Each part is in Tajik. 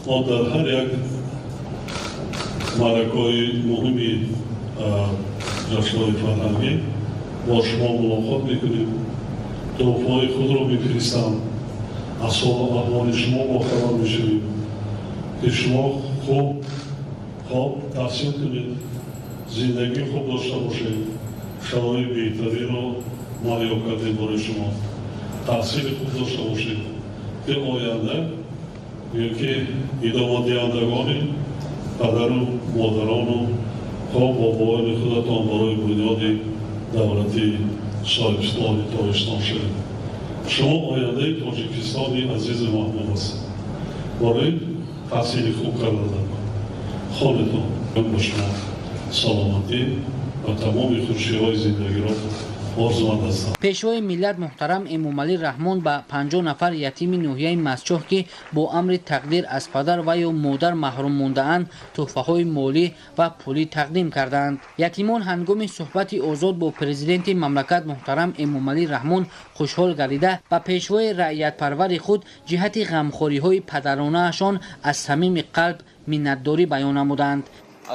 Мо дар ҳар як маъракаҳои муҳими ҷашнҳои фарҳангӣ бо шумо мулоқот мекунем, туҳфаҳои худро мефиристам, аз ҳолу аҳволи шумо бохабар мешавем, ки шумо хуб хоб таҳсил кунед, зиндагии хуб дошта бошед, шароити беҳтариро муҳайё кардем барои шумо, таҳсили хуб дошта бошед, ки оянда ки идомадиҳандагони падару модарону хоб бобоёни худатон барои бунёди давлати соҳибистиқлоли Тоҷикистон шавед. Шумо ояндаи Тоҷикистони азизи маҳбуб ҳастед. Барои таҳсили хуб кардадан хонетон ба шумо саломатӣ ва тамоми хушиҳои зиндагиро орзуманд ҳастам. Пешвои миллат муҳтарам Эмомалӣ Раҳмон ба 50 нафар ятими ноҳияи Мастчоҳ, ки бо амри тақдир аз падар ва ё модар маҳрум мондаанд, туҳфаҳои молӣ ва пулӣ тақдим карданд. Ятимон ҳангоми суҳбати озод бо президенти мамлакат муҳтарам Эмомалӣ Раҳмон хушҳол гардида, ба пешвои раиятпарвари худ ҷиҳати ғамхориҳои падаронаашон аз самими қалб миннатдорӣ баён намуданд.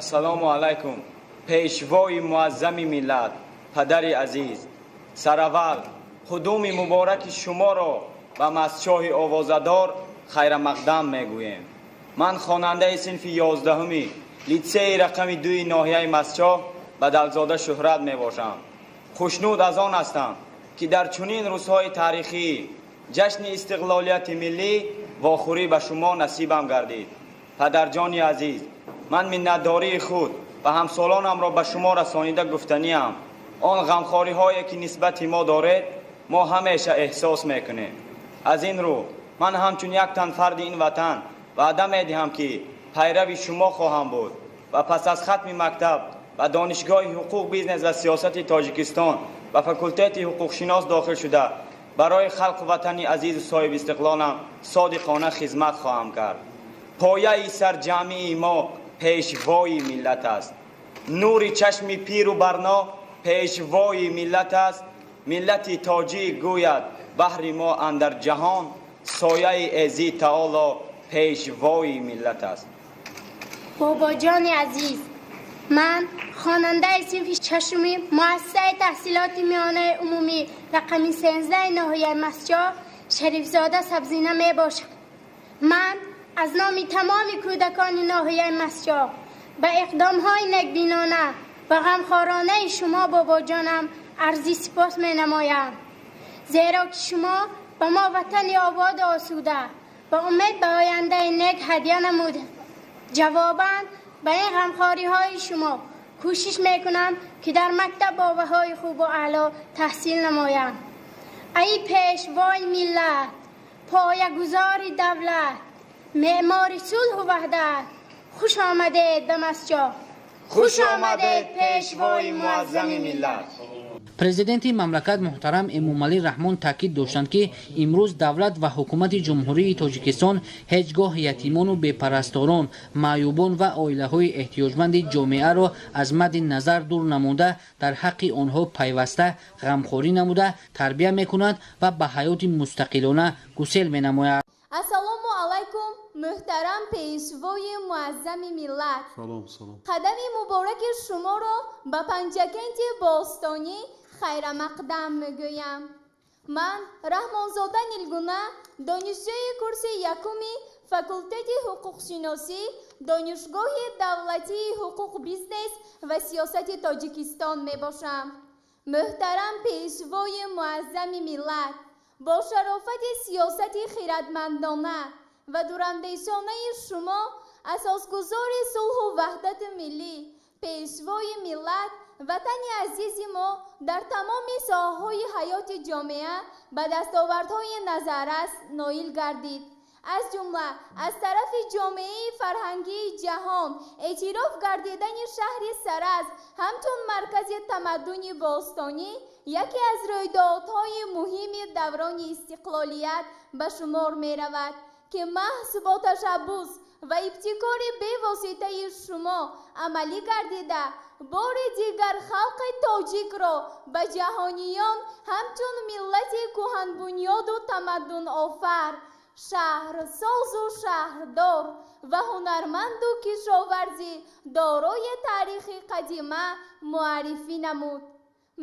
Ассалому алайкум, пешвои муаззами миллат, падари азиз. Сараввал қудуми мубораки шуморо ба Мастчоҳи овозадор хайрамақдам мегӯем. Ман хонандаи синфи 11-уми литсеи рақами 2 ноҳияи Мастчоҳ Бадалзода Шуҳрат мебошам. Хушнуд аз он ҳастам, ки дар чунин рӯзҳои таърихӣ ҷашни истиқлолияти миллӣ вохӯрӣ ба шумо насибам гардид. Падарҷони азиз, ман миннатдории худ ва ҳамсолонамро ба шумо расонида гуфтаниам. Он ғамхориҳое ки нисбати мо доред, мо ҳамеша эҳсос мекунем. Аз ин рӯ ман ҳамчун як тан фарди ин ватан ваъда медиҳам, ки пайрави шумо хоҳам буд ва пас аз хатми мактаб ба Донишгоҳи ҳуқуқ, бизнес ва сиёсати Тоҷикистон ба факултети ҳуқуқшинос дохил шуда, барои халқу ватани азизу соҳибистиқлолам содиқона хизмат хоҳам кард. Пояи сарҷамъии мо пешвои миллат аст. Нури чашми пиру барно пешвои миллат аст. Миллати тоҷик гӯяд баҳри мо андар ҷаҳон сояи эзи таоло пешвои миллат аст. Бобоҷони азиз, ман хонандаи синфи 6-уми муассисаи таҳсилоти миёнаи умумӣ рақами 13 ноҳияи Мастчоҳ Шарифзода Сабзина мебошам. Ман аз номи тамоми кӯдакони ноҳияи Мастчоҳ ба иқдомҳои некбинона ва ғамхоронаи шумо, бобоҷонам, арзи сипос менамоям, зеро ки шумо ба мо ватани ободу осуда ва умед ба ояндаи нек ҳадя намудед. Ҷавобан ба ин ғамхориҳои шумо кӯшиш мекунам, ки дар мактаб бо баҳои хубу аъло таҳсил намоям. Ай пешвои миллат, поягузори давлат, меъмори сулҳу ваҳдат, хуш омадед ба Мастчоҳ. Хуш омадед, пешвои муаззами миллат. Президенти мамлакат муҳтарам Эмомалӣ Раҳмон таъкид доштанд, ки имрӯз давлат ва ҳукумати Ҷумҳурии Тоҷикистон ҳеҷ гоҳ ятимону бепарасторон, маъюбон ва оилаҳои эҳтиёҷманди ҷомеаро аз мадди назар дур намуда, дар ҳаққи онҳо пайваста ғамхорӣ намуда, тарбия мекунад ва ба ҳаёти мустақилона гусел менамояд. Ассалому алайкум, муҳтарам пешвои муаззами миллат. Салом, салом. Қадами мубораки шуморо ба Панҷакенти бостонӣ хайрамақдам мегӯям. Ман Раҳмонзода Нилгуна, донишҷӯи курси 1-уми факултети ҳуқуқшиносӣ Донишгоҳи давлатии ҳуқуқ, бизнес ва сиёсати Тоҷикистон мебошам. Муҳтарам пешвои муаззами миллат, бо шарофати сиёсати хиратмандона ва дурандешонаи шумо, асосгузори сулҳу ваҳдати миллӣ, пешвои миллат, ватани азизи мо дар тамоми соҳаҳои ҳаёти ҷомеа ба дастовардҳои назаррас ноил гардид. Аз ҷумла аз тарафи ҷомеаи фарҳангии ҷаҳон эътироф гардидани шаҳри Саразм ҳамчун маркази тамаддуни бостонӣ яке аз рӯйдодҳои муҳими даврони истиқлолият ба шумор меравад, ки маҳз бо ташаббус ва ибтикори бевоситаи шумо амалӣ гардида, бори дигар халқи тоҷикро ба ҷаҳониён ҳамчун миллати кӯҳанбунёду тамаддунофар, Шаҳрсозу шаҳрдор ва ҳунарманду кишоварзи дорои таърихи қадима муаррифӣ намуд.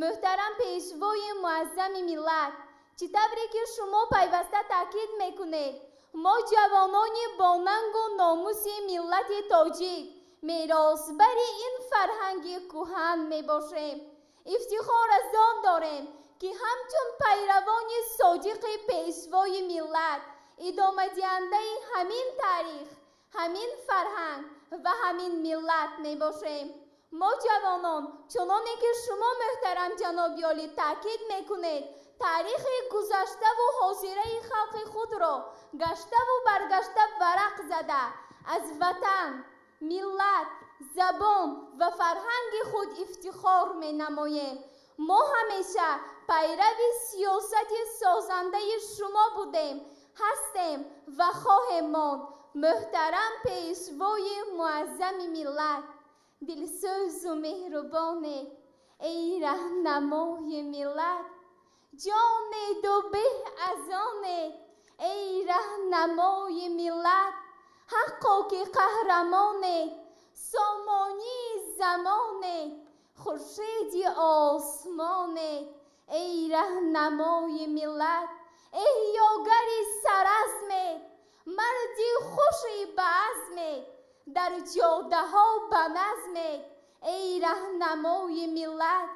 Муҳтарам Пешвои Муаззами миллат, чӣ тавре ки шумо пайваста таъкид мекунед, мо ҷавонони бонангу номуси миллати тоҷик меросбари ин фарҳанги кӯҳан мебошем. Ифтихор аз он дорем, ки ҳамчун пайравони содиқи Пешвои миллат идомадиҳандаи ҳамин таърих, ҳамин фарҳанг ва ҳамин миллат мебошем. Мо ҷавонон, чуноне ки шумо, муҳтарам ҷаноби олӣ, таъкид мекунед, таърихи гузаштаву ҳозираи халқи худро гаштаву баргашта варақ зада, аз ватан, миллат, забон ва фарҳанги худ ифтихор менамоем. Мо ҳамеша пайрави сиёсати созандаи шумо будем, ҳастем ва хоҳем монд. Муҳтарам Пешвои Муаззами миллат, дилсӯзу меҳрубонед, эй раҳнамои миллат, ҷонеду беҳ аз онед, эй раҳнамои миллат, ҳаққо ки қаҳрамонед, сомонии замонед, хуршеди осмонед, эй раҳнамои миллат, эҳёгари саразмед, марди хуши баазмед, дар ҷодаҳо ба назмед, эй раҳнамои миллат,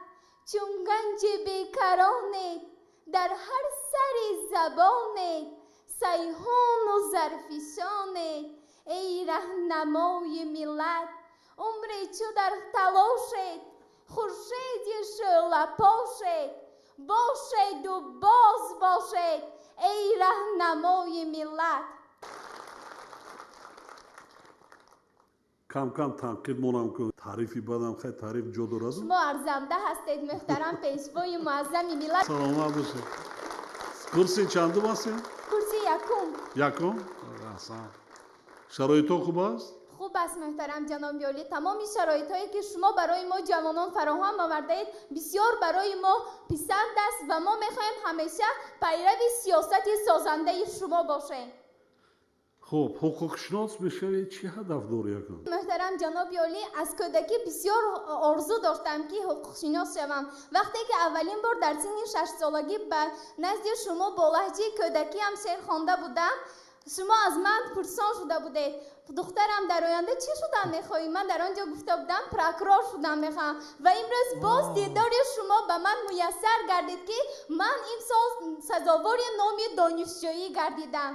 чун ганҷи бекаронед, дар ҳар сари забонед, сайҳуну зарфишонед, эй раҳнамои миллат, умре чу дар талошед, хуршеди шӯълапошед, бошеду боз бошед, эй раҳнамои миллат. Кам-кам танқид монам ку, таърифи бадам, хай таъриф ҷо дорад. Шумо арзанда ҳастед, муҳтарам Пешвои Муаззами миллат. Саломат бошед. Курси чандум ҳастед? Курси якум. Якум? Аҳсан. Шароитҳо хуб аст? Хуб аст, муҳтарам ҷаноби олӣ. Тамоми шароитҳое ки шумо барои мо ҷавонон фароҳам овардаед, бисёр барои мо писанд аст ва мо мехоҳем ҳамеша пайрави сиёсати созандаи шумо бошем. Хуб, ҳуқуқшинос мешавед, чӣ ҳадаф дорӣ акун? Муҳтарам ҷаноби олӣ, аз кӯдакӣ бисёр орзу доштам, ки ҳуқуқшинос шавам. Вақте ки аввалин бор дар синни шашсолагӣ ба назди шумо бо лаҳҷаи кӯдакиам шеър хонда будам, шумо аз ман пурсон шуда будед: духтарам, дар оянда чӣ шудан мехоҳӣ? Ман дар он ҷо гуфта будам, прокурор шудан мехоҳам. Ва имрӯз боз дидори шумо ба ман муяссар гардид, ки ман имсол сазовори номи донишҷӯӣ гардидам.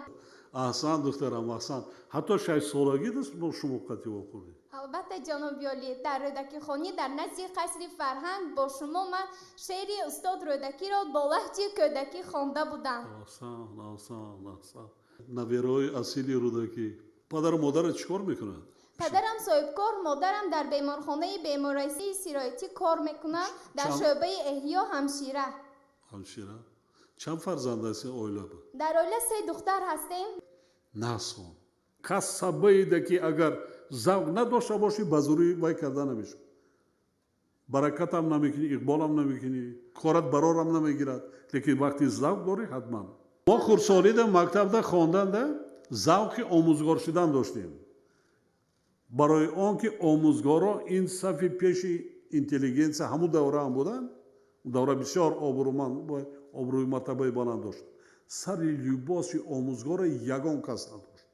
Аҳсан, духтарам, аҳсан. Ҳатто шашсолагӣ бо шумо қатъи вохӯрдед? Албатта, ҷаноби олӣ, дар Рӯдакихонӣ дар назди қасри фарҳанг бо шумо ман шеъри устод Рӯдакиро бо лаҳҷи кӯдакӣ хонда будам. Аҳсан, аҳсан, аҳсан. Набераҳои асили Рӯдакӣ. Падару модарат чӣ кор мекунанд? Падарам соҳибкор, модарам дар беморхонаи бемории сироятӣ кор мекунад, дар шӯъбаи эҳё ҳамшира. Ҳамшира? Чанд фарзанд ҳастед оила? Дар оила се духтар ҳастем. Насон. Кас сабаида ки агар завқ надошта бошӣ, ба зӯрӣ вай карда намешавад. Баракатам намекунӣ, иқболам намекунӣ, корат барорам намегирад. Лекин вақти завқ дорӣ, ҳатман. Мо хурдсолида мактабда хонданда завқи омӯзгор шудан доштем. Барои он ки омӯзгоро ин сафи пеши интеллигенсия ҳамун давра ҳам буданд, он давра бисёр обрӯманд, обрӯи мартабаи баланд дошт. Сари либоси омӯзгора ягон кас надошт.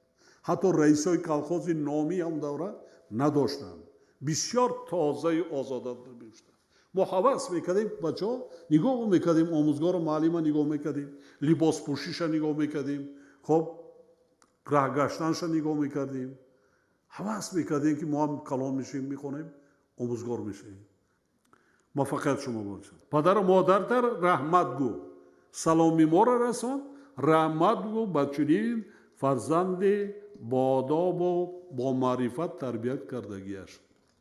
Ҳатто раисои колхози номӣ ҳамун давра надоштанд. Бисёр тозаю озода мешуданд. Мо ҳавас мекардем, бачаҳо нигоҳ мекардем, омӯзгору муаллима нигоҳ мекардем, либоспӯшиша нигоҳ мекардем, хоб раҳгаштанша нигоҳ мекардем. Ҳавас мекардем, ки мо ҳам калон мешавем, мехонем, омӯзгор мешавем. Муваффақият шумо бошад. Падару модартар раҳмат гӯ, саломи моро расон, раҳмат гӯ ба чунин фарзанди боодобу бомаърифат тарбият кардагиаш.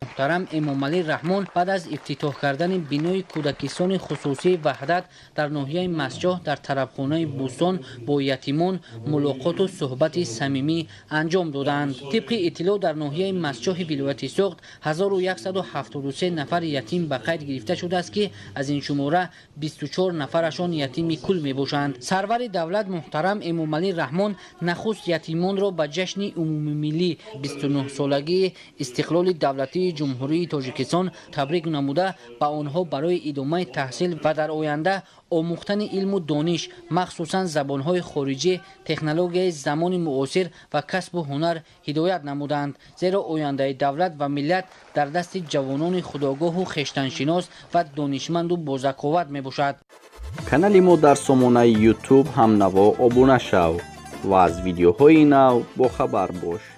Муҳтарам Эмомалӣ Раҳмон баъд аз ифтитоҳ кардани бинои кӯдакистони хусусии «Ваҳдат» дар ноҳияи Мастчоҳ дар тарабхонаи «Бӯстон» бо ятимон мулоқоту суҳбати самимӣ анҷом доданд. Тибқи иттилоъ, дар ноҳияи Мастчоҳи вилояти Суғд 1173 нафар ятим ба қайд гирифта шудааст, ки аз ин шумора 24 нафарашон ятими кул мебошанд. Сарвари давлат муҳтарам Эмомалӣ Раҳмон нахуст ятимонро ба ҷашни умумимиллӣ, 29-солагии истиқлоли давлатии Ҷумҳурии Тоҷикистон табрик намуда, ба онҳо барои идомаи таҳсил ва дар оянда омӯхтани илму дониш, махсусан забонҳои хориҷӣ, технологияи замони муосир ва касбу ҳунар ҳидоят намуданд, зеро ояндаи давлат ва миллат дар дасти ҷавонони худогоҳу хештаншинос ва донишманду бозаковат мебошад. Канали мо дар сомонаи YouTube «Ҳамнаво» обуна шав ва аз видеоҳои нав бохабар бош.